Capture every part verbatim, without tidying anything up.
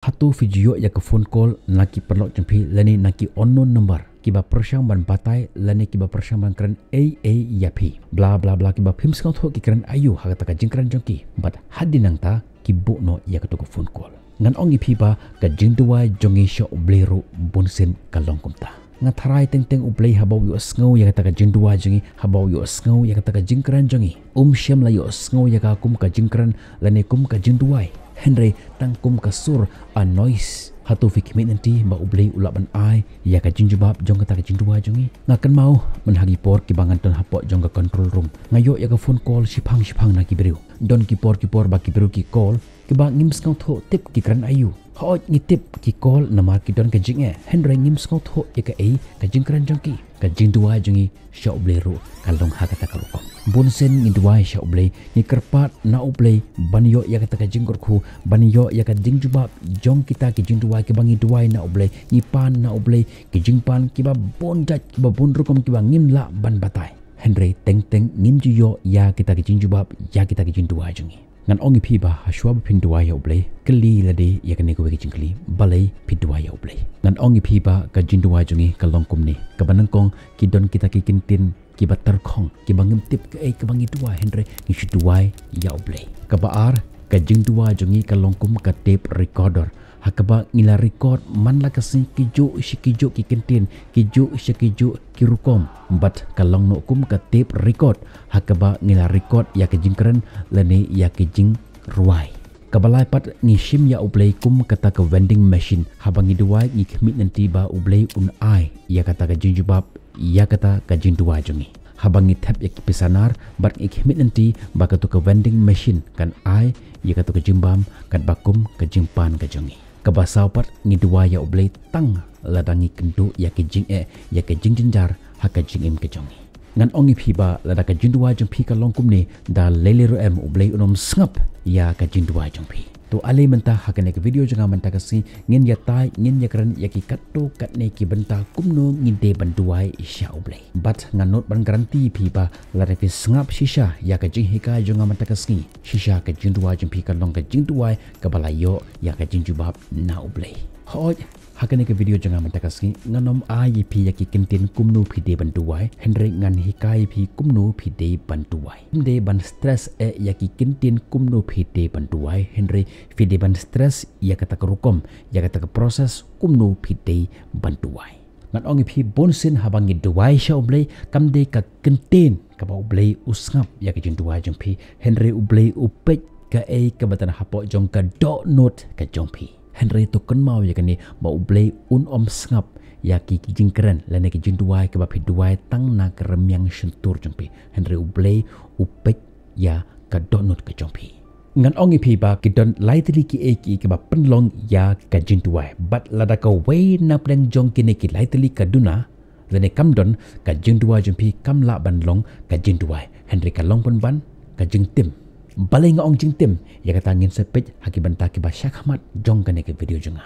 Hato phi ju ïoh ïa ka phone call na ki paralok jong phi lane na ki unknown number kiba pyrshang ban batai lane kiba pyrshang ban kren ei ei ïa phi? Bla bla bla, kiba phim sngewthuh ki kren aïu ha kata ka jingkren jong ki, bad hadien nangta ki buh noh ïa kato ka phone call. Ngan ong ïa phi ba ka jingduwai jong ngi sha U Blei ruh bunsien ka long kumta. Nga tharai teng teng U Blei haba u ïohsngew ïa kata ka jingduwai jong ngi, haba u ïohsngew ïa kata ka jingkren jong ngi, um shym la ïohsngew ïa ka kum ka jingkren lane kum ka jingduwai, hynrei tang kum ka sur, a noise. Hato phi khmih lynti ba U Blei u lah ban ai ïa ka jingjubab jong kata ka jingduwai jong ngi? Nga kynmaw mynha ki por kiba ngan don hapoh jong ka control room, nga ïoh ïa ka phone call shiphang shiphang na ki briew. Don ki por ki por ba ki briew ki call kiba ngim sngewthuh tip ki kren aïu. Hooid, ngi tip ki call namar ki don ka jingeh, hynrei ngim sngewthuh ïa kaei ka jingkren jong ki. Ka jingduwai jong ngi sha U Blei ruh ka long ha kata ka rukom. Bunsien ngi duwai sha U Blei, ngi kyrpad na U Blei ban ïoh ïa kata ka jingkyrkhu, ban ïoh ïa ka jingjubab jong kita ki jingduwai kiba ngi duwai na U Blei. Ngi pan na U Blei ki jingpan kiba bun jait, kiba bun rukom, kiba ngim lah ban batai. Hynrei teng teng ngim ju ïoh ïa kita ki jingjubab ïa kita ki jingduwai jong ngi. Ngan ong ïa phi ba hashwa ba phin duwai ïa U Blei, kylli lade ïa kane kawei ka jingkylli, balei phi duwai ïa U Blei? Ngan ong ïa phi ba ka jingduwai jong ngi ka long kumne. Kaba nyngkong, ki don kita ki kyntien kiba tyrkhong, kiba ngim tip kaei kaba ngi duwai, hynrei ngi shu duwai ïa U Blei. Kaba ar, ka jingduwai jong ngi ka long kum ka tape recorder, ha kaba ngi la record man la ka sngi kijuh shi kijuh ki kyntien, kijuh shi kijuh ki rukom. Bad ka long noh kum ka tape record, ha kaba ngi la record ïa ka jingkren lane ïa ka jingrwai. Kaba lai pat, ngi shim ïa U Blei kum kata ka vending machine. Haba ngi duwai, ngi khmih lynti ba U Blei un ai ïa kata ka jingjubab ïa kata ka jingduwai jong ngi. Haba ngi thep ïa ki pisa nar, bad ngi khmih lynti ba kato ka vending machine kan ai ïa kato ka jingbam katba kum ka jingpan ka jong ngi. Kaba saw pat, ngi duwai ïa U Blei tang lada ngi kynduh ïa ka jingeh, ïa ka jingjynjar ha ka jingim ka jong ngi. Ngan ong ïa phi ba lada ka jingduwai jong phi ka long kumne, da lei lei ruh em U Blei un ym sngap ïa ka jingduwai jong phi. To ale mynta ha kane ka video jong nga mynta ka sngi, ngin ïatai, ngin ïakren ïa ki katto katne ki bynta kumno ngi dei ban duwai sha U Blei. Bad nga nud ban guarantee ïa phi ba lada phi sngap shisha ïa ka jinghikai jong nga mynta ka sngi, shisha ka jingduwai jong phi ka long ka jingduwai kaba la ïoh ïa ka jingjubab na U Blei. Hooid, ha kane ka video jong nga mynta ka sngi, ngan ym ai ïa phi ïa ki kyntien kumno phi dei ban duwai, hynrei ngan hikai ïa phi kumno phi dei ban duwai. Phim dei ban stress eh ïa ki kyntien kumno phi dei ban duwai, hynrei phi dei ban stress ïa kata ka rukom, ïa kata ka process kumno phi dei ban duwai. Ngan ong ïa phi, bunsien haba ngi duwai sha U Blei, kam dei ka kyntien kaba U Blei u sngap ïa ka jingduwai jong phi, hynrei U Blei u peit kaei kaba don hapoh jong ka dohnud ka jong phi. Hynrei to kynmaw ïa kane ba U Blei un ym sngap ïa ki jingkren lane ki jingduwai kaba phi duwai tang na ka rmiang shyntur jong phi. Hynrei U Blei u peit ïa ka dohnud ka jong phi. Ngan ong ïa phi ba ki don lai tylli kiei kiei kiba pynlong ïa ka jingduwai. Bad lada kawei na pdeng jong kine ki lai tylli ka duna lane kam don, ka jingduwai jong phi kam lah ban long ka jingduwai, hynrei ka long pynban ka jingtim. Balei nga ong jingtim? Ïa kata ngin sa peit ha ki bynta kiba shakhmat jong kane ka video jong nga.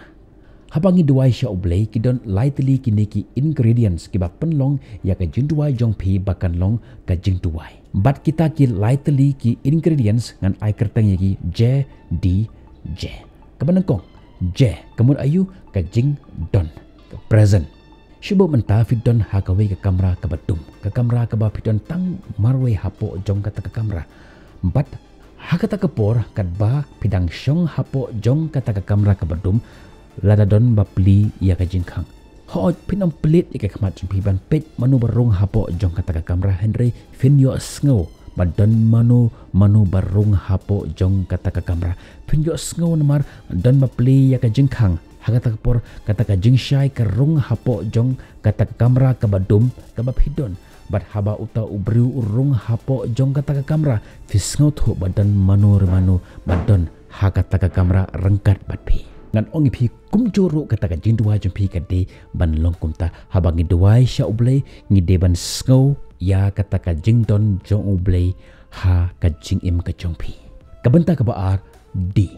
Haba ngi duwai sha U Blei, ki don lai tylli kine ki ingredients kiba pynlong ïa ka jingduwai jong phi ba kan long ka jingduwai. Bad kita ki lai tylli ki ingredients ngan ai kyrteng ïa ki J D J. Kaba nyngkong, J, ka mut aïu? Ka jingdon, ka present. Shu buh mynta phi don ha kawei ka kamra kaba dum, ka kamra kaba phi don tang marwei hapoh jong kata ka kamra. Bad ha kata ka por katba phi dang shong hapoh jong kata ka kamra kaba dum, lada don ba plie ïa ka jingkhang, hooid, phin ym plie ïa ka khmat jong phi ban peit mano ba rung hapoh jong kata ka kamra, hynrei phin ïohsngew ba don mano mano ba rung hapoh jong kata ka kamra. Phin ïohsngew namar don ba plie ïa ka jingkhang. Ha kata ka por kata ka jingshai ka rung hapoh jong kata ka kamra kaba dum kaba phi don. Bad haba uta u briew u rung hapoh jong kata ka kamra, phi sngewthuh ba don mano re mano ba don ha kata ka kamra ryngkat bad phi. Ngan ong ïa phi, kumjuh ruh kata ka jingduwai jong phi ka dei ban long kumta. Haba ngi duwai sha U Blei, ngi dei ban sngew ïa kata ka jingdon jong U Blei ha ka jingim ka jong phi. Ka bynta kaba ar, D,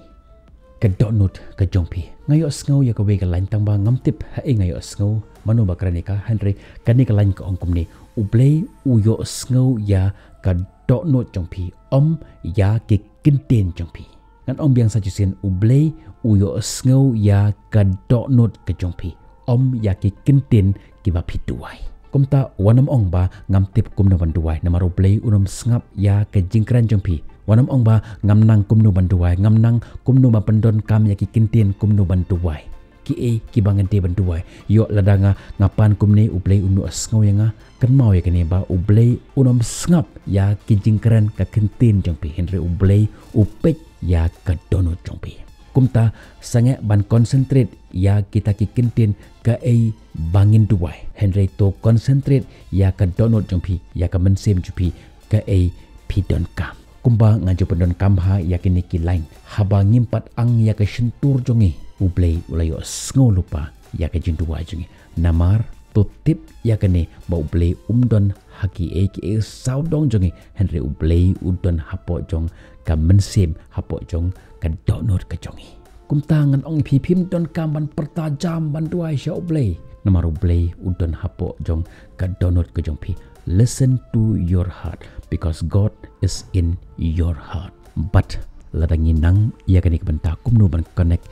ka dohnud ka jong phi. Nga ïohsngew ïa kawei ka lain tang ba ngam tip haei nga ïohsngew, mano ba kren ïa ka, hynrei kane ka lain ka ong kumne: U Blei u ïohsngew ïa ka dohnud jong phi, ym ïa ki kyntien jong phi. Ngan ong biang sa shisien, U Blei u ïohsngew ïa ka dohnud ka jong phi, ym ïa ki kyntien kiba phi duwai. Kumta wat nym ong ba ngam tip kumno ban duwai, namar U Blei un ym sngap ïa ka jingkren jong phi. Wat nym ong ba ngam nang kumno ban duwai, ngam nang kumno ban pyndonkam ïa ki kyntien kumno ban duwai. Kiei kiba nga dei ban duwai? Ïoh, lada nga, nga pan kumne, U Blei un ïohsngew ïa nga? Kynmaw ïa kane ba U Blei un ym sngap ïa ki jingkren, ka kyntien jong phi, hynrei U Blei u peit ïa ka dohnud jong phi. Kumta sangeh ban concentrate ïa kita ki kyntien, kaei ba ngin duwai, hynrei to concentrate ïa ka dohnud jong phi, ïa ka mynsiem jong phi, kaei phi donkam. Kumba nga ju pyndonkam ha ïa kine ki line, haba ngim pat ang ïa ka shyntur jong ngi, U Blei u la ïohsngew lypa ïa ka jingduwai jong ngi. Namar to tip ïa kane ba U Blei um don ha kiei kiei sawdong jong ngi, hynrei U Blei u don hapoh jong ka mynsiem, hapoh jong ka dohnud ka jong ngi. Kumta ngan ong ïa phi, phim donkam ban pyrta jam ban duwai sha U Blei, namar U Blei u don hapoh jong ka dohnud ka jong phi. Listen to your heart, because God is in your heart. Bad lada ngi nang ïa kane ka bynta, kumno ban connect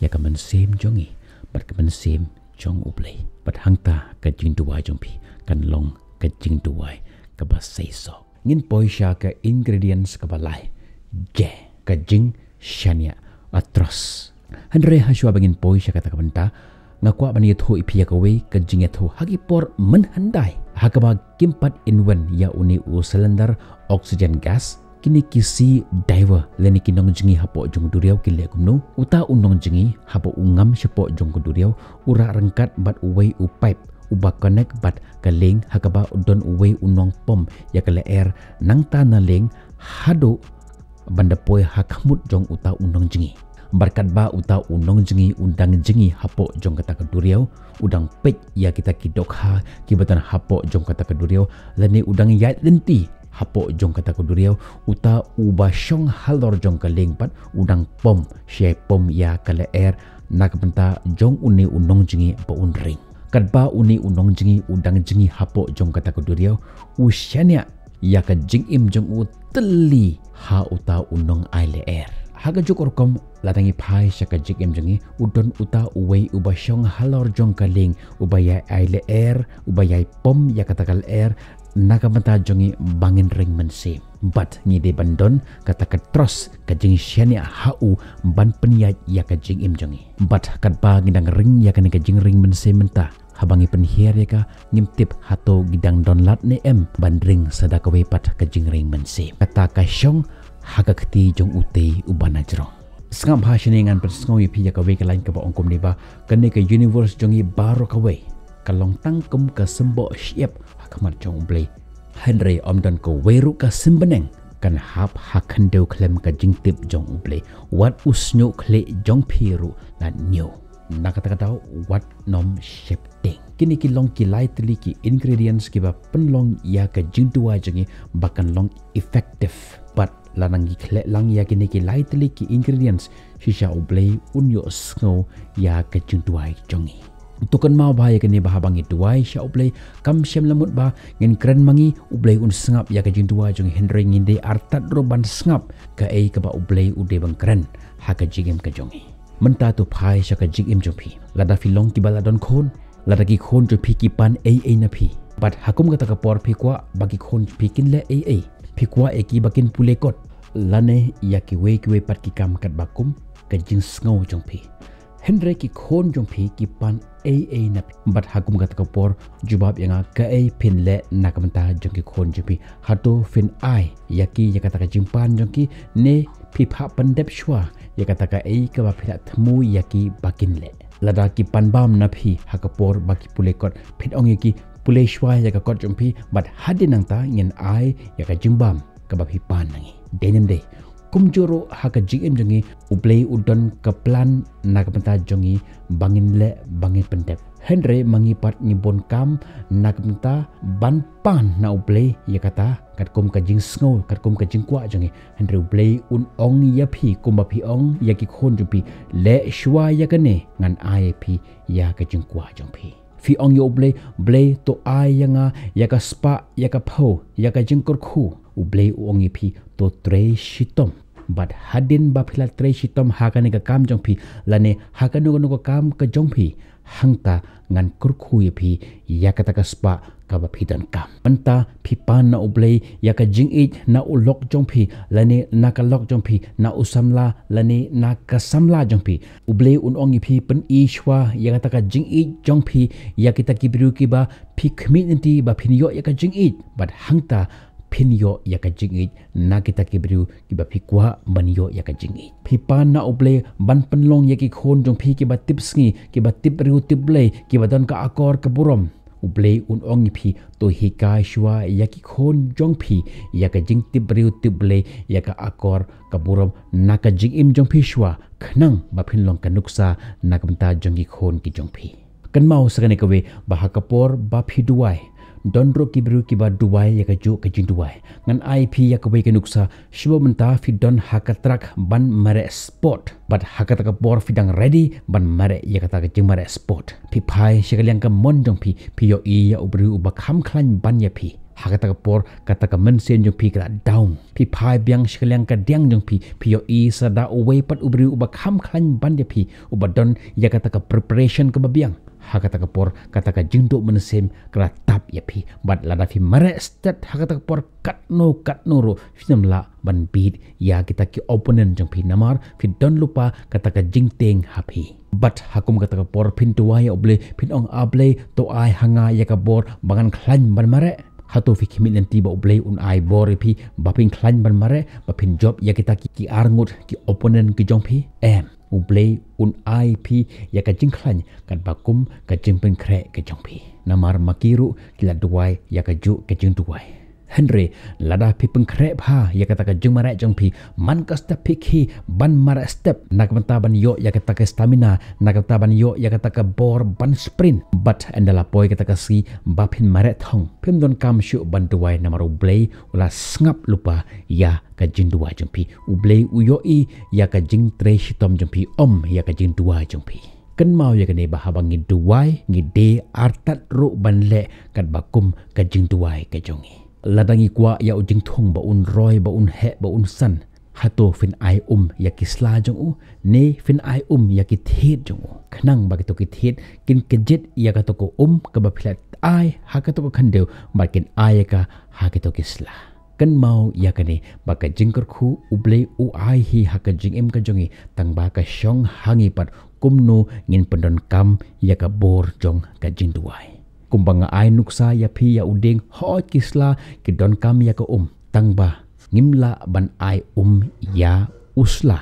ïa ka mynsiem jong ngi bad ka mynsiem jong U Blei, bad hangta ka jingduwai jong phi kan long ka jingduwai kaba seisoh. Ngin poi sha ka ingredients kaba lai, je, ka jingshaniah, a trust. Hynrei hashwa ba ngin poi sha kata ka bynta, nga kwah ban ïathuh ïa phi ïa kawei ka jingïathuh ha ki por mynhyndai, ha kaba kim pat inven ïa une u cylinder oxygen gas, kine ki sea diver lane ki nongjngi hapoh jong ka duriaw ki leh kumno? Uta u nongjngi, haba u ngam shapoh jong ka duriaw, u rah ryngkat bad uwei u pipe uba connect bad ka lieng, ha kaba u don uwei u nongpom ïa ka lyer nangta na lieng haduh ban da poi ha khmut jong uta u nongjngi. Bad katba uta u nongjngi u dang jngi hapoh jong kata ka duriaw, u dang peit ïa kita ki dohkha kiba don hapoh jong kata ka duriaw, lane u dang ïaid lynti hapoh jong kata ka duriaw, uta uba shong halor jong ka lieng pat u dang pom, shai pom ïa ka lyer na ka bynta jong une u nongjngi ba un ring. Katba une u nongjngi u dang jngi hapoh jong kata ka duriaw, u shaniah ïa ka jingim jong u tylli ha uta u nongai lyer. Ha kajuh ka rukom, lada ngi phai sha ka jingim jong ngi, u don uta uwei uba shong halor jong ka lieng, uba ïai ai lyer, uba ïai pom ïa kata ka lyer na ka bynta jong ngi ba ngin ring mynsiem. Bad ngi dei ban don kata ka trust, ka jingshaniah ha u ban pynïaid ïa ka jingim jong ngi. Bad katba ngi dang ring ïa kane ka jingring mynsiem mynta, haba ngi pynhiar ïa ka, ngim tip hato ngi dang don lad ne em ban ring sa da kawei pat ka jingring mynsiem. Kata ka shong ha ka kti jong utei uba najrong. Sngap bha shane, ngan pynsngew ïa phi ïa kawei ka line kaba ong kumne ba kane ka universe jong ngi baroh kawei ka long tang kum ka symboh shyiap ha khmat jong U Blei. Hynrei ym don kawei ruh ka symneng kan hap ha khyndew khlem ka jingtip jong U Blei. Wat u shñiuh khlieh jong phi ruh la ñiew. Na kata ka daw wat nym sheptieng. Kine ki long ki lai tylli ki ingredients kiba pynlong ïa ka jingduwai jong ngi ba kan long effective. Bad lada ngi khleh lang ïa kine ki lai tylli ki ingredients, shisha U Blei un ïohsngew ïa ka jingduwai jong ngi. To kynmaw bha ïa kane ba haba ngi duwai sha U Blei, kam shym la mut ba ngin kren ma ngi U Blei un sngap ïa ka jingduwai jong ngi, hynrei ngin dei artat ruh ban sngap kaei kaba U Blei u dei ban kren ha ka jingim ka jong ngi. Mynta to phai sha ka jingim jong phi. Lada phi long kiba la don khun, lada ki khun jong phi ki pan ei ei na phi, bad ha kum kata ka por phi kwah ba ki khun jong phi kin leh ei ei? Phi kwah ïa ki ba kin pule kot lane ïa kiwei kiwei pat ki kam katba kum ka jingsngew jong phi. Hynrei ki khun jong phi ki pan ei ei na phi. Bad ha kum kata ka por, jubab ïa nga, kaei phin leh na ka bynta jong ki khun jong phi? Hato phin ai ïa ki ïa kata ka jingpan jong ki, ne phi phah pyndep shuwa ïa kata kaei kaba phi la thmu ïa ki ba kin leh? Lada ki pan bam na phi ha ka por ba ki pule kot, phin ong ïa ki, pule shuwa ïa ka kot jong phi, bad hadien nangta ngin ai ïa ka jingbam kaba phi pan na ngi. Dei ne ym dei? Kumjuh ruh ha ka jingim jong ngi, U Blei u don ka plan na ka bynta jong ngi ba ngin leh, ba ngin pyndep. Hynrei ma ngi pat ngi bun kam na ka bynta ban pan na U Blei ïa kata, katkum ka jingsngew, katkum ka jingkwah jong ngi. Hynrei U Blei un ong ïa phi kumba phi ong ïa ki khun jong phi, leh shuwa ïa kane, ngan ai ïa phi ïa ka jingkwah jong phi. Phi ong ïa U Blei, Blei to ai ïa nga ïa ka spah, ïa ka phew, ïa ka jingkyrkhu. U Blei u ong ïa phi, to trei shitom. Bad hadien ba phi la trei shitom ha kane ka kam jong phi, lane ha kano kano ka kam ka jong phi, hangta ngan kyrkhu ïa phi ïa kata ka spah kaba phi donkam. Mynta phi pan na U Blei ïa ka jingïeit na u lok jong phi, lane na ka lok jong phi, na u samla, lane na ka samla jong phi. U Blei un ong ïa phi, pyni shuwa ïa kata ka jingïeit jong phi ïa kita ki briew kiba phi khmih lynti ba phin ïoh ïa ka jingïeit. Bad hangta phin ïoh ïa ka jingïeit na kita ki briew kiba phi kwah ban ïoh ïa ka jingïeit. Phi pan na U Blei ban pynlong ïa ki khun jong phi kiba tip sngi, kiba tip briew tip Blei, kiba don ka akor ka burom. U Blei un ong ïa phi, to hikai shuwa ïa ki khun jong phi ïa ka jingtip briew tip Blei, ïa ka akor ka burom na ka jingim jong phi shuwa, khnang ba phin long ka nuksa na ka bynta jong ki khun ki jong phi. Kynmaw sa kane kawei, ba ha ka por ba phi duwai, don ruh ki briew kiba duwai ïa kajuh ka jingduwai. Ngan ai phi ïa kawei ka nuksa, shuwa mynta phi don ha ka track ban mareh sport. Bad ha kata ka por phi dang ready ban mareh ïa kata ka jingmareh sport. Phi phai sha ka liang ka mon jong phi, phi ïohi ïa u briew uba kham khlaiñ ban ïa phi. Ha kata ka por, kata ka mynsiem jong phi ka la down. Phi phai biang sha ka liang ka diang jong phi, phi ïohi sa da uwei pat u briew uba kham khlaiñ ban ïa phi, uba don ïa kata ka preparation kaba biang. Ha kata ka por, kata ka jingduh mynsiem ka la tap ïa phi. Bad lada phi mareh stet ha kata ka por, katno katno ruh phim lah ban beat ïa kita ki opponent jong phi, namar phi don lypa kata ka jingtieng ha phi. Bad ha kum kata ka por phin duwai ïa U Blei, phin ong, A Blei, to ai ha nga ïa ka bor ba ngan khlaiñ ban mareh. Hato phi khmih lynti ba U Blei un ai bor ïa phi ba phin khlaiñ ban mareh, ba phin jop ïa kita ki, ki arngut, ki opponent ki jong phi? Em. U Blei un ai phi ïa ka jingkhlaiñ katba kum ka jingpynkhreh ka jong phi. Namar ma ki ruh ki la duwai ïa kajuh ka jingduwai. Hynrei lada phi pynkhreh bha ïa kata ka jingmareh jong phi, man ka step phi khie ban mareh step, na ka bynta ban ïoh ïa kata ka stamina, na ka bynta ban ïoh ïa kata ka bor ban sprint. Bad ynda la poi kata ka sngi ba phin mareh thong, phim donkam shuh ban duwai, namar U Blei u la sngap lypa ïa ka jingduwai jong phi. U Blei u ïohi ïa ka jingtrei shitom jong phi, ym ïa ka jingduwai jong phi. Kynmaw ïa kane, ba haba ngi duwai, ngi dei artat ruh ban leh katba kum ka jingduwai ka jong ngi. Lada ngi kwah ïa u jingthung ba un roi, ba un heh, ba un san, hato phin ai um ïa ki sla jong u, ne phin ai um ïa ki thied jong u, khnang ba kito ki thied kin kjit ïa kato ka um kaba phi la ai ha kato ka khyndew, bad kin ai ïa ka ha kito ki sla? Kynmaw ïa kane, ba ka jingkyrkhu U Blei u ai hi ha ka jingim ka jong ngi, tang ba ka shong ha ngi pat kumno ngin pyndonkam ïa ka bor jong ka jingduwai. Kumba nga ai nuksa ïa phi ïa u dieng, hooid ki sla ki donkam ïa ka um, tang ba ngim lah ban ai um ïa u sla.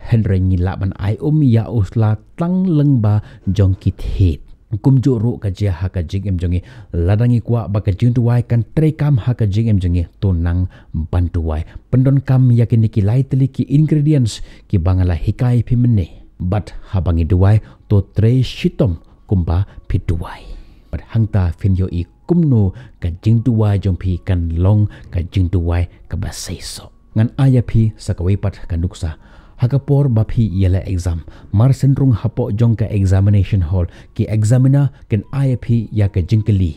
Hynrei ngi lah ban ai um ïa u sla tang lyngba jong ki thied. Kumjuh ruh ka jia ha ka jingim jong ngi. Lada ngi kwah ba ka jingduwai kan treikam ha ka jingim jong ngi, to nang ban duwai. Pyndonkam ïa kine ki lai tylli ki ingredients kiba nga la hikai phi mynne. Bad haba ngi duwai, to trei shitom kumba phi duwai. Bad hangta phin ïohi kumno ka jingduwai jong phi kan long ka jingduwai kaba seisoh. Ngan ai ïa phi sa kawei pat ka nuksa. Ha ka por ba phi ïaleh exam, mar shen rung hapoh jong ka examination hall, ki examiner kin ai ïa phi ïa ka jingkylli.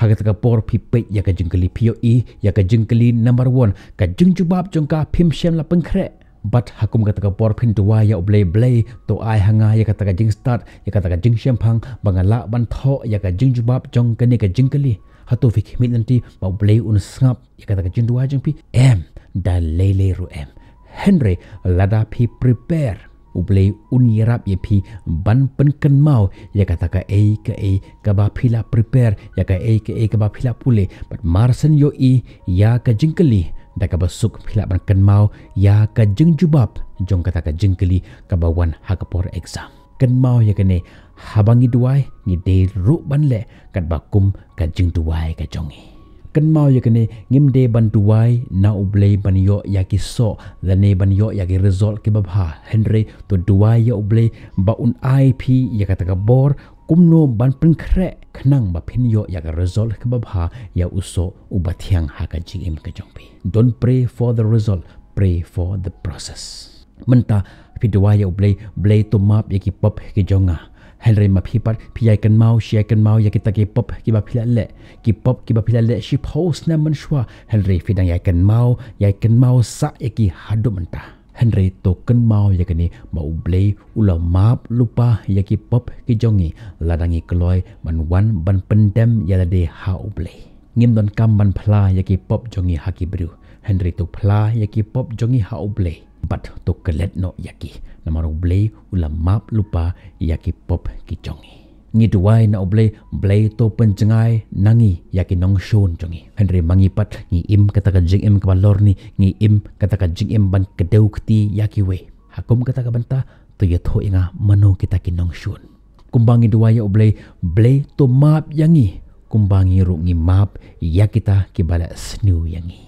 Ha kata ka por phi peit ïa ka jingkylli, phi ïohi ïa ka jingkylli number one, ka jingjubab jong ka phim shym la pynkhreh. Bad ha kum kata ka por phin duwai ïa U Blei, Blei, to ai ha nga ïa kata ka jingstad, ïa kata ka jingshemphang, ba nga lah ban thoh ïa ka jingjubab jong kane ka jingkylli. Hato phi khmih lynti ba U Blei un sngap ïa kata ka jingduwai jong phi? Em, da lei lei ruh em. Hynrei lada phi prepare, U Blei un ïarap ïa phi ban pynkynmaw ïa kata kaei kaei kaba phi la prepare, ïa kaei kaei kaba phi la pule. Bad mar shen ïohi ïa ka jingkylli, da kaba suk phi lah ban kynmaw ïa ka jingjubab jong kata ka jingkylli kaba wan ha ka por exam. Kynmaw ïa kane, haba ngi duwai, ngi dei ruh ban leh katba kum ka jingduwai ka jong ngi. Kynmaw ïa kane, ngim dei ban duwai na U Blei ban ïoh ïa ki soh, lane ban ïoh ïa ki result kiba bha. Hynrei to duwai ïa U Blei ba un ai phi ïa kata ka bor kumno ban pynkhreh, khnang ba phin ïoh ïa ka result kaba bha, ïa u soh uba thiang ha ka jingim ka jong phi. Don't pray for the result, pray for the process. Mynta phi duwai ïa U Blei, Blei, to map ïa ki pop ki jong nga. Hynrei ma phi pat phi ïai kynmaw shi ïai kynmaw ïa kita ki pop kiba phi la leh. Ki pop kiba phi la leh shiphew snem mynshuwa. Hynrei phi dang ïai kynmaw, ïai kynmaw sah ïa ki haduh mynta. Hynrei to kynmaw ïa kane, ba U Blei u la map lypa ïa ki pop ki jong ngi, lada ngi kloi ban wan ban pyndem ïa lade ha U Blei. Ngim donkam ban phla ïa ki pop jong ngi ha ki briew, hynrei to phla ïa ki pop jong ngi ha U Blei, bad to klet noh ïa ki, namar U Blei u la map lypa ïa ki pop ki jong ngi. Ngi duwai na U Blei, Blei to pynjngai na ngi ïa ki nongshun jong ngi. Hynrei ma ngi pat, ngi im kata ka jingim kaba lorni, ngi im kata ka jingim ban kdew kti ïa kiwei. Ha kum kata ka bynta, to ïathuh ïa nga mano kita ki nongshun. Kumba ngi duwai ïa U Blei, Blei to map ïa ngi, kumba ngi ruh ngi map ïa kita kiba leh sniew ïa ngi.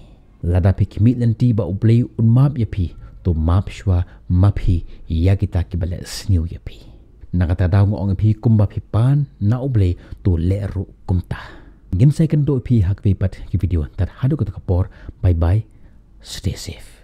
Lada phi khmih lynti ba U Blei un map ïa phi, to map shuwa ma phi ïa kita kiba leh sniew ïa phi. Na kata ka daw nga ong ïa phi, kumba phi pan na U Blei, to leh ruh kumta. Ngin sa ïakynduh ïa phi ha kawei pat ka video, tad haduh kata ka por, bye bye, stay safe.